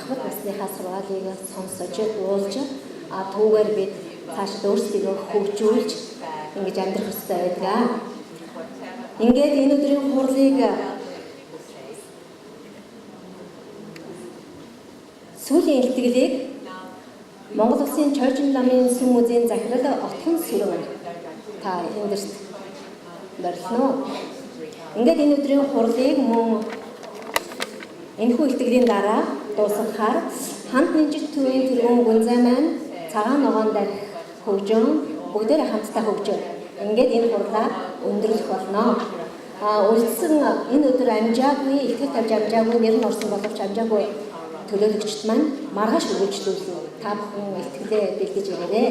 ахмад насныхаа сургаалыг сонсож, дуулж, түүгээр бид цаашид өөрсдийгөө хөгжүүлж ингэж амьдрах ёстой байдаг. Ингээд энэ өдрийн хурлыг сүүлийн илтгэлийг Монгол Улсын Чойжин ламын сүм музейн захирал Отхон Сүрэн та эндэрт барилно. Ингээд энэ өдрийн хурлыг мөн энэхүү илтгэлийн дараа дуусгахаар хамт нэмжит төвийн тэргүүн Гүнзай маань цагаан ногоон дахь хөгжөөн бүгдээрээ хамтдаа хөгжөө. Ингээд энэ хурлаа өндөрлөх болно. Үлдсэн энэ өдөр амжаагүй, ихтгэл тавьж амжаагүй, нэр нь орсон боловч амжаагүй төлөөлөгчд маань маргааш үргэлжлүүлнэ. Та бүхэн илтгэлээ бэлдэж ирээрэй.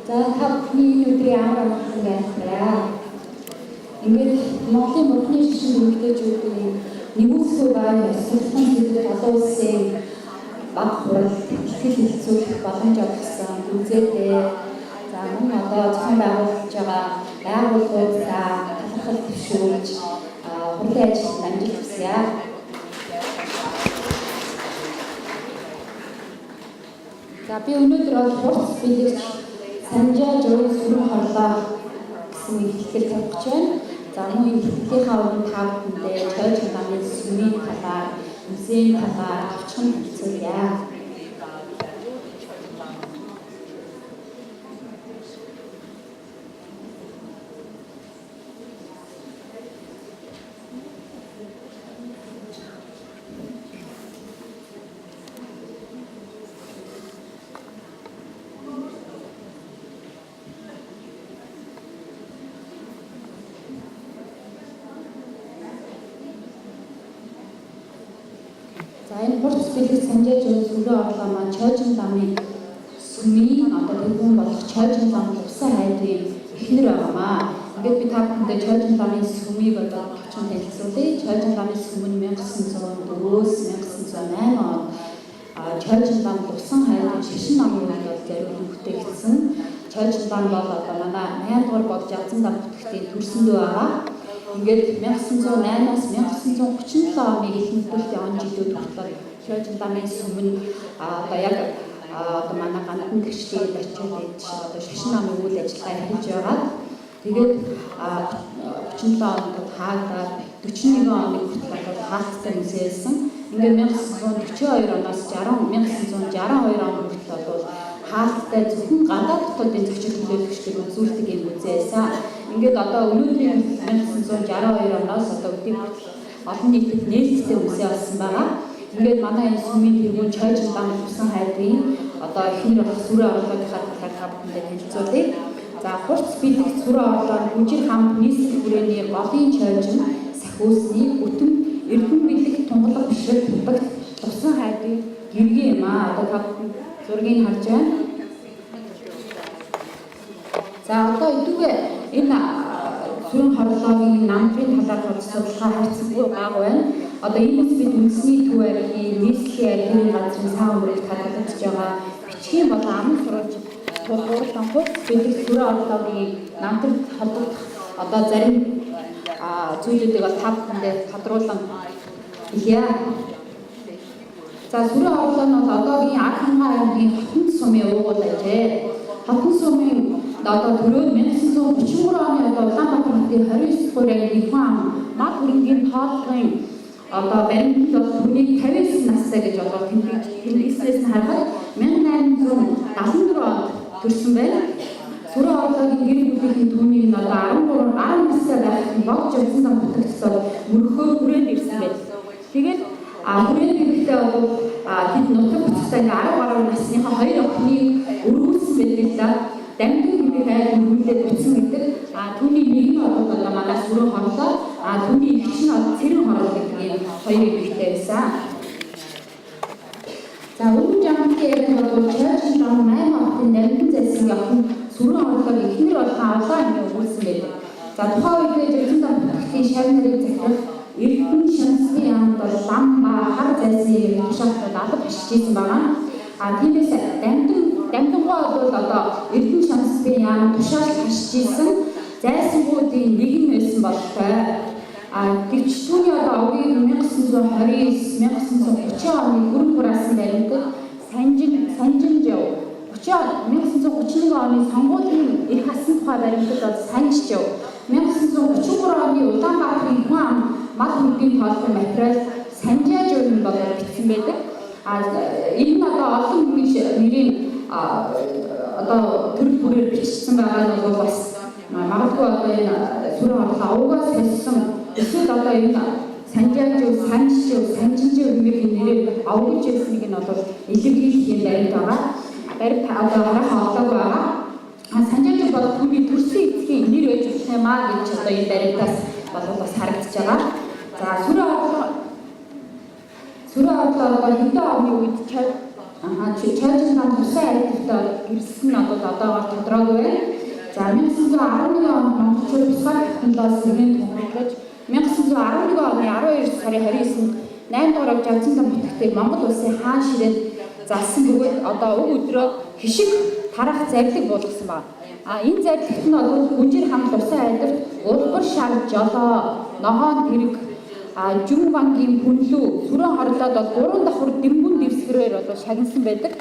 За та бүхний энэ өдрийн амар амгалан байсараа. Ингээд Монголын мөрхний шашин эмэгтэйчүүдийн нэгүсгүй бай ёслолтон сэдвээр олон улсын баг хурал ихтгэл хэлэлцүүлэх боломж олгосон гүнзээтэй. За мөн одоо зохион байгуулж байгаа байгууллагуудаа талархал төвшүүлж хурлын ажилд амжилт хүсье. За би өнөөдөр бол хурц бэлэгч Санжаа журын сүрэн хорлоо гэсэн ихтгэл тавих гэж байна. За мөн энэ ихтгэлийнхаа өмнө та бүхэндээ Чойжин ламын сүмийн талаар, музейн талаар товчхон танилцуулъя. За энэ хурц бэлэг Санжаа журын сүрэн орлоо маань Чойжин ламын сүмийн одоо тэргүүн болох Чойжин лам Лувсан хайдын эхнэр байгаамаа. Ингээд би та бүхэндээ Чойжин ламын сүмийг одоо товчхон танилцуулъя. Чойжин ламын сүм нь 1904-өөс 1908 онд Чойжин лам Лувсан хайдын шашин намын үед бол зориулан бүтээгдсэн. Чойжин лам бол одоо манай 8 дугаар болж Язан лам бүтгэгтийн төрсөндөө байгаа. Ингээд 1908-аас 1937 оны эрхэмлэлтийн он жилүүд хүртэл Чойжин ламын сүм нь одоо яг одоо манай гандан тэгшлээд очиод одоо шашин намын үйл ажиллагаа эхэлж байгаад тэгээд 37 онд хаагдаад 41 оны хүртэл одоо хаалттай музейсэн. Ингээд 1942 оноос 1962 он хүртэл бол хаалттай зөвхөн гадаад дотоодын зочид төлөөлөгчдийг үзүүлдэг юм музейсэн. Ингээд одоо өнөөдрийн 1962 оноос одоо өдийг хүртэл олон нийтэд нээлттэй музей болсон байгаа. Ингээд манай энэ сүмийн тэргүүн Чойжин лам Лувсан хайдын одоо эхнэр болох сүрэн орлогынхаа талаар та бүхэндээ танилцуулъя. За хурц бэлэг сүрэн орлоо нь Гүнжир хамт нийслэл хүрээний голын чойжин сахиусны бүтэн эрдэн бэлэг тунгалаг бишрэл тутагт Лувсан хайдын гэргий юм аа. Одоо та бүхэн зургийг харж байна. За одоо хэдүүгээ энэ сүрэн хорлоогийн намдрын талаар бол судалгаа харьцангуй бага байна. Одоо энэс бид үндэсний төв архив, нийслэлийн архивын газрын сан өмөрөг хадгалагдж байгаа бичгийн болон аман сурвалж тулгуурлан хурц бэлэг сүрэн орлоогийн намдрт холбогдох одоо зарим зүйлүүдийг бол та бүхэндээ тодруулан хэлье. За сүрэн орлоо нь бол одоогийн Архангай аймгийн Хотон сумын уугуул ажээ. Хотон сумын одоо төрөөд 1933 оны одоо Улаанбаатар хотын 29 дугаар ангийн нэгэн ам мал хөрөнгийн тооллогын одоо баримтанд бол түүнийг 59 настай гэж одоо тэмдэглэснээс нь харахад 1874 онд төрсэн байна. Сүрэн орлоогийн гэр бүлийнхэн түүнийг нь одоо 13 10 настай байхад нь богж явсан зам бүтгэгдсэн мөрөхөөр хүрээнд ирсэн байна. Тэгээд хүрээнд ирэхдээ бол тэд нутаг буцтай ингээ 10 гаруй насныхаа хоёр охиныг өргүүлсэн байдаг л да. Дамдын гэдэг айл өргүүлээд утсан гэдэг. Түүний нэг нь бол одоо манай сүрэн хорлоо. Түүний эгч нь бол цэрэн хорлоо гэдэг ийм хоёр эмэгтэй байсан. За өвгөн жамтгийн ярианд бол Чойжин лам 8 хотын Намдын зайсангийн охин сүрэн орлоор эхнэр болохоо олон ангийн өгүүлсэн байдаг. За тухайн үедээ Жиргэн зам бүтгэлийн шав нарыг захирах Эрдэнэ шансны яамд бол лам ба хар зайсан юм тушаалтад алба хашиж исэн байгаа. А тиймээс Дамдангуй бол одоо Эрдэнэ Шанспын яам тушаал хашж исэн зайсангуудын нэг нь байсан бололтой. А гэвч түүний одоо овгийг 1929 1930 оны хөрөнгө хураасан баримтад Санжинжив 1931 оны сонгуулийн эрх алсан тухай баримтад бол Санжжив 1933 оны Улаанбаатарын хүн ам мал хөргийн тооллогын материал Санжаажив юм бол бичсэн байдаг. А энэ нь одоо олон хүний нэрийг одоо төрөл бүрээр бичсэн байгаа нь бол бас магадгүй одоо энэ сүрэн орлоо овгоос сольсон эсвэл одоо энэ Санжаажив, Санжжив, Санжинжив хэмээх нэрээр овгож ирснийг нь бол илэрхийлэх юм баримт байгаа. Баримт одоо хараахан олдоогүй байгаа. А Санжаажив бол түүний төрсөн эцгийн нэр байж болох юм аа гэж одоо энэ баримтаас бол бас харагдаж байгаа. За сүрэн орлоо одоо хэдэн оны үед Чойжин лам тусан айдтай гэрэлсэн нь бол одоогоор тодорхойгүй байна. За 1911 онд монголчууд тусгаар тогтнолоос сэргээн тунхаглаж 1911 оны 12 сарын 29-нд 8 дугаар Жавзан нутагтыг Монгол улсын хаан ширээнд залсан бөгөөд одоо уг өдрөө хишиг тарах зарлиг буулгасан байна. А энэ зарлагт нь бол Гүнжир хамт усан айдавт улбар шар жолоо, ногоон тэрэг, Жүн бангийн хүнлүү сүрэн хорлоод бол 3 давхар дэмбүн дэвсгэрээр бол шагнасан байдаг.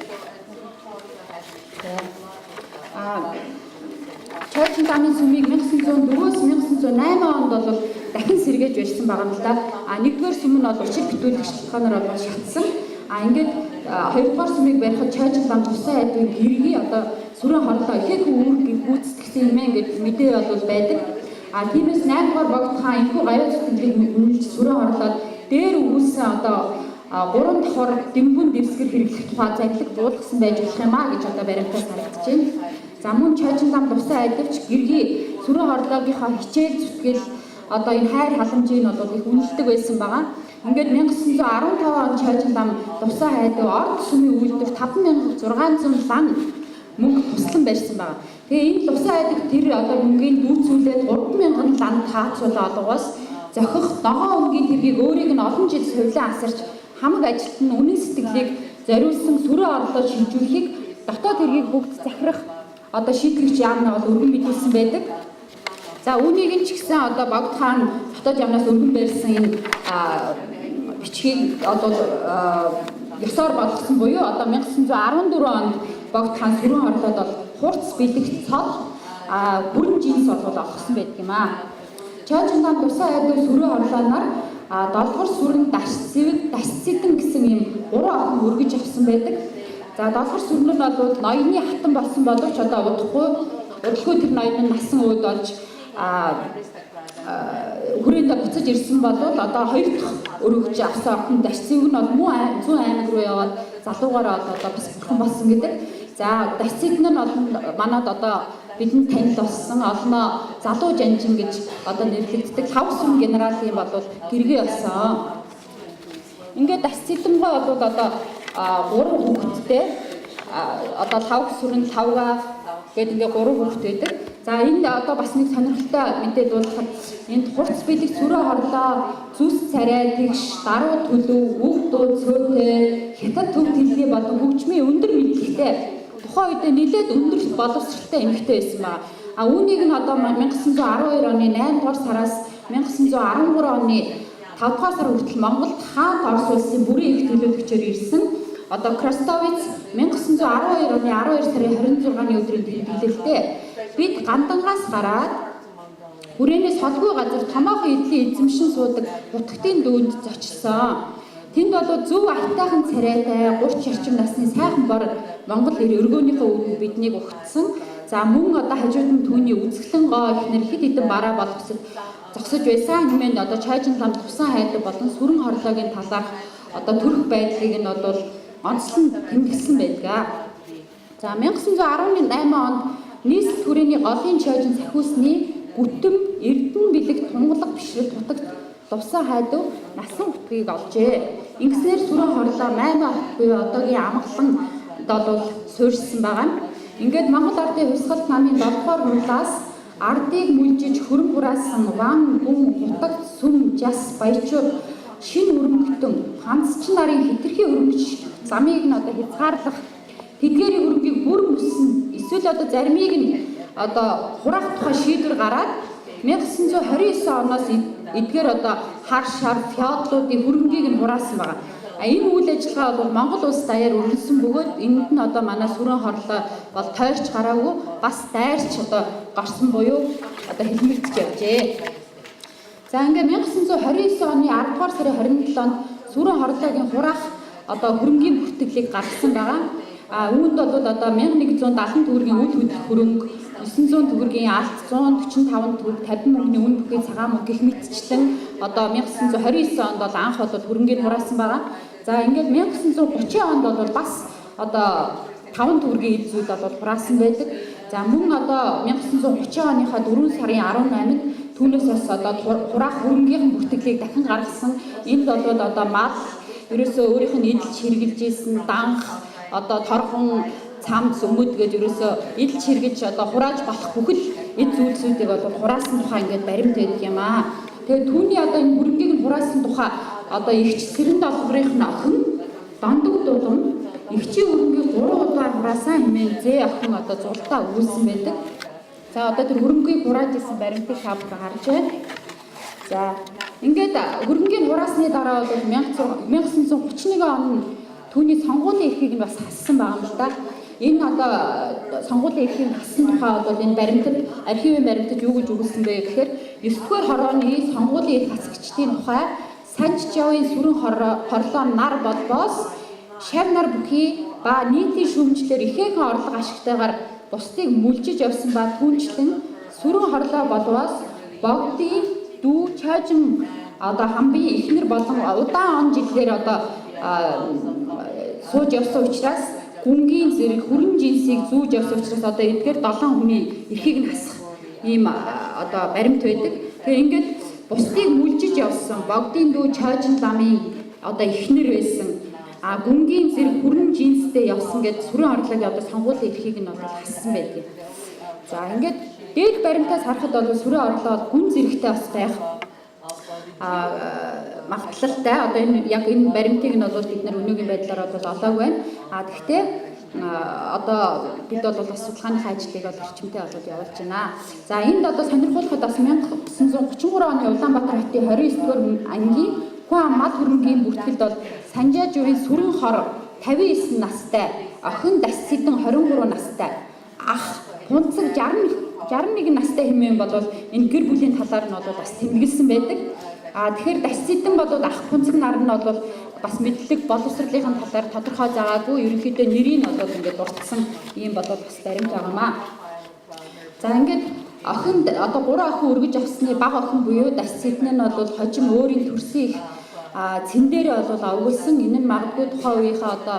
Чойжин ламын сүмийг 1904-өөс 1908 онд бол дахин сэргээж барьсан байгаа юм л да. А нэгдүгээр сүм нь бол учир битүүлэх шалтгаанаар бол шатсан. А ингээд хоёрдугаар сүмийг барихад Чойжин лам тусан айдвын гэргий одоо сүрэн хорлоо ихээхэн үүргийг гүйцэтгсэн юм ээ ингээд мэдээ бол байдаг. А тиймээс 8 дугаар Богд хаан энэхүү гаяа зүтгэлийг үнэлж сүрэн хорлоод дээр өгүүлсэн одоо 3 давхар дэмбүн дэвсгэр хэрэглэх тухай зарлиг буулгасан байж болох юм а гэж одоо баримтаас харагдаж байна. За мөн Чойжин лам тусан айдавч гэргий сүрэн хорлоогийнхоо хичээл зүтгэл одоо энэ хайр халамжийг нь бол их үнэлдэг байсан байгаа. Ингээд 1915 онд Чойжин лам тусан айдав орд сүмийн үйлдвэр 5600 лан мөнгө туслан барьсан байгаа. Тэгээ энэ лусан айдаг тэр одоо мөнгийг дүүцүүлээд 3000 лан таацуулаа олгоос зохих ногоон өнгийн тэргийг өөрийг нь олон жил сувилан асарч хамаг ажилт нь үнэн сэтгэлийг зориулсан сүрэн орлоо шилжүүлэхийг дотоод хэргийг бүгд захирах одоо шийтгэгч яамнаа бол өргөн мэдүүлсэн байдаг. За үүнийг нь ч гэсэн одоо Богд хаан дотоод яамнаас өргөн барьсан энэ бичгийг одоо ёсоор болгосон буюу одоо 1914 онд Богд хаан сүрэн орлоод бол хурц бэлэгт цол бүрэн жинс бол олгосон байдаг юм аа. Чойжин лам тусан айдуу сүрэн орлооноор долгор сүрэн даш цэвэг даш цэдэн гэсэн ийм гурван охин өргөж авсан байдаг. За долгор сүрэн нь бол ноёны хатан болсон боловч одоо удалгүй тэр ноён нь насан ууд болж хүрээндээ буцаж ирсэн болвол одоо хоёр дахь өргөж авсан охин даш цэвэг нь бол муу зүүн аймаг руу яваад залуугаараа одоо бас бурхан болсон гэдэг. За даш цэдэн нь бол манад одоо бидэнд танил болсон олноо залуу жанжин гэж одоо нэрлэгддэг лав сүм генералийн бол гэргий болсон. Ингээд даш цэдэнгой бол одоо гурван хүүхэдтэй одоо лав сүрэн лавга гэдэг ингээд гурван хүүхэд байдаг. За энд одоо бас нэг сонирхолтой мэдээ дуулгахад энд хурц бэлэг сүрэ хорлоо зүс царай тэгш даруй төлөв үг дуу цөөтэй хятад төв дэлхий болон хөгжмийн өндөр мэдлэгтэй тухайн үедээ нэлээд өндөр боловсралтай эмэгтэй байсан байна. А үүнийг нь одоо 1912 оны 8 дугаар сараас 1913 оны 5 дугаар сар хүртэл Монголд хаант Орос улсын бүрэн эрх төлөөлөгчөөр ирсэн. Одоо Кростовиц 1912 оны 12 сарын 26-ны өдрийн тэмдэглэлтэй бид Гандангаас гараад хүрээнээс холгүй газар томоохон эдлийн эзэмшин суудаг нутагтын дүүнд зочилсон. Тэнд бол зөв аятайхан царайтай 30 орчим насны сайхан бор Монгол эр өргөөнийхөө үүдэнд биднийг угтсан. За мөн одоо хажууд нь түүний үзэсгэлэн гоо ихнэр хэд хэдэн бараа болгосод зогсож байсан хэмээн одоо Чойжин лам тусан хайдаг болон сүрэн хорлоогийн талаарх одоо төрөх байдлыг нь бол онцлон тэмдэглэсэн байдаг. За 1918 онд нийслэл хүрээний голын Чойжин сахиусны гүтэм Эрдэнэ бэлэг тунгалаг бишрэл нутагт лувсан хайдав насан утгыг олжээ. Ингэснээр сүрэн хорлоо Маймаа хот буюу одоогийн Амгалан бол суурьшсан байгаа юм. Ингээд Монгол Ардын хувьсгалт намын 7 дугаар хурлаас ардыг мүлжиж хөрөнгө хураасан ван гүн нутагт сүм жас баячууд шинэ өрөнгөтөн хансчин нарын хэтэрхий өрөнгөч замыг нь одоо хязгаарлах Тэдгээрийн хөрөнгийг бүр мөссөн эсвэл одоо заримыг нь одоо хураах тухай шийдвэр гараад 1929 оноос эдгээр одоо хар шар феодлуудын хөрөнгийг нь хураасан байгаа. Энэ үйл ажиллагаа бол Монгол улс даяар өрнөсөн бөгөөд энд нь одоо манай сүрэн хорлоо бол тойрч гараагүй бас дайрч одоо гарсан буюу одоо хэлмэгдэж явжээ. За ингээд 1929 оны 10 дугаар сарын 27-нд сүрэн хорлоогийн хураах одоо хөрөнгийн бүртгэлийг гаргасан байгаа. А үүнд бол одоо 1170 төгрөгийн үл хөдлөх хөрөнгө, 900 төгрөгийн алт, 145 төгрөг 50 мөнгөний үн бүхий цагаан мөнгө гэх мэтчлэн одоо 1929 онд бол анх бол хөрөнгийг хураасан байгаа. За ингээд 1930 онд бол бас одоо 5 төгрөгийн эд зүйл бол хураасан байдаг. За мөн одоо 1930 оныхоо 4 сарын 18-нд түүнээс бас одоо хураах хөрөнгийнхэн бүртгэлийг дахин гаргасан. Энд бол одоо мал ерөөсөө өөрийнх нь эдэлж хэрглэж исэн данх одоо торгон цамц өмд гэж ерөөсөө эдэлж хэргэж одоо хурааж болох бүхэл эд зүйлсүүдийг бол хураасан тухай ингээд баримт байдаг юм аа. Тэгээд түүний одоо энэ хөрөнгийг нь хураасан тухай одоо эгч Сэрэн долгорынх нь охин Дондог дулам эгчийн хөрөнгийг 3 удаа хураасан хэмээн зээ охин одоо зултаа өгүүлсэн байдаг. За одоо тэр хөрөнгийг хурааж исэн баримтыг та бүхэн харж байна. За ингээд хөрөнгийг хураасны дараа бол 1931 он түүний сонгуулийн эрхийг нь бас хассан байгаа юм л да. Энэ одоо сонгуулийн эрхийг хассан тухай бол энэ баримтад архивын баримтад юу гэж өгүүлсэн бэ гэхээр 9 дугаар хорооны сонгуулийн эрх хасагчдын тухай Санчжавын сүрэн хорлоо нар болбоос шав нар бүхий ба нийтийн шүүмжлэлээр ихээхэн орлого ашигтайгаар бусдыг мүлжиж явсан ба түүнчлэн сүрэн хорлоо болвоос богдын дүү чойжин одоо хамбын эхнэр болон удаан он жилээр одоо сууж явсан учраас гүнгийн зэрэг хүрэн жинсийг зүүж явсан учраас одоо эдгээр 7 хүний эрхийг нь хасах ийм одоо баримт байдаг. Тэгээ ингээд бусдыг мүлжиж явсан богдын дүү чойжин ламын одоо эхнэр байсан а гүнгийн зэрэг хүрэн жинстэй явсан гэд сүрэн орлогын одоо сонгуулийн эрхийг нь бол хассан байдаг. За ингээд дээд баримтаас харахад бол сүрэн орлоо гүн зэрэгтэй бас байх магадлалтай. Одоо энэ яг энэ баримтыг нь бол бид нар өнөөгийн байдлаар бол олоогүй байна. А тэгвэл одоо бид бол бас судалгааныхаа ажлыг бол эрчимтэй болоод явуулж байна. За энд одоо сонирхуулахад бас 1933 оны Улаанбаатар хотын 29 дугаар ангийн хүн ам мал хөрөнгийн бүртгэлд бол Санжаажувын сүрэн хор 59 настай, охин Дасцэдэн 23 настай, ах Хунцаг 61 настай хэмээн бол энэ гэр бүлийн талаар нь бол бас тэмдэглэсэн байдаг. А тэгэхээр Дасцэдэн бол ах Хунцаг нар нь бол бас мэдлэг боловсролын талаар тодорхой заагаагүй, ерөнхийдөө нэрийг нь бол ингээд дурдсан ийм бол бас баримт байгаамаа. За ингээд охин одоо 3 охин өргөж авсны баг охин буюу Дасцэдэн нь бол хожим өөрийн төрсөн их цэн дээрээ бол овоглосон. Энэ нь магадгүй тухайн үеийнхээ одоо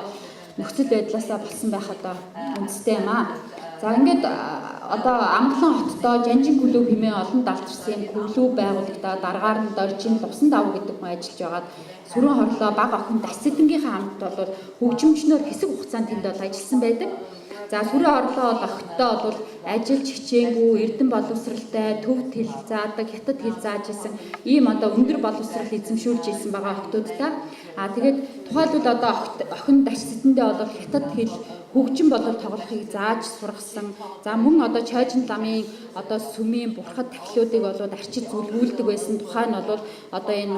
нөхцөл байдлаасаа болсон байх одоо үндэстэй юм аа. За ингээд одоо Амгалан хотдоо Жанжин клуб хэмээн олон далдарсан юм клуб байгуулагдаад дараагаар нь Доржин Лувсан давуу гэдэг хүн ажиллаж байгаад сүрэн хорлоо баг охин Дасцэдэнгийнхээ хамт бол хөгжимчнөөр хэсэг хугацаанд тэнд бол ажилласан байдаг. За сүрэн орлоо бол охидтой бол ажиллаж хичээнгүй, эрдэм боловсралтай, төвд хэл заадаг, хятад хэл зааж исэн ийм одоо өндөр боловсрал эзэмшүүлж исэн байгаа охидуудтай. А тэгээд тухайлбал одоо охин Дасцэдэндээ бол хятад хэл хөгжим болол тоглохыг зааж сургасан. За мөн одоо чойжин ламын одоо сүмийн бурхад тахилуудыг болоод арчиж зүлгүүлдэг байсан тухай нь бол одоо энэ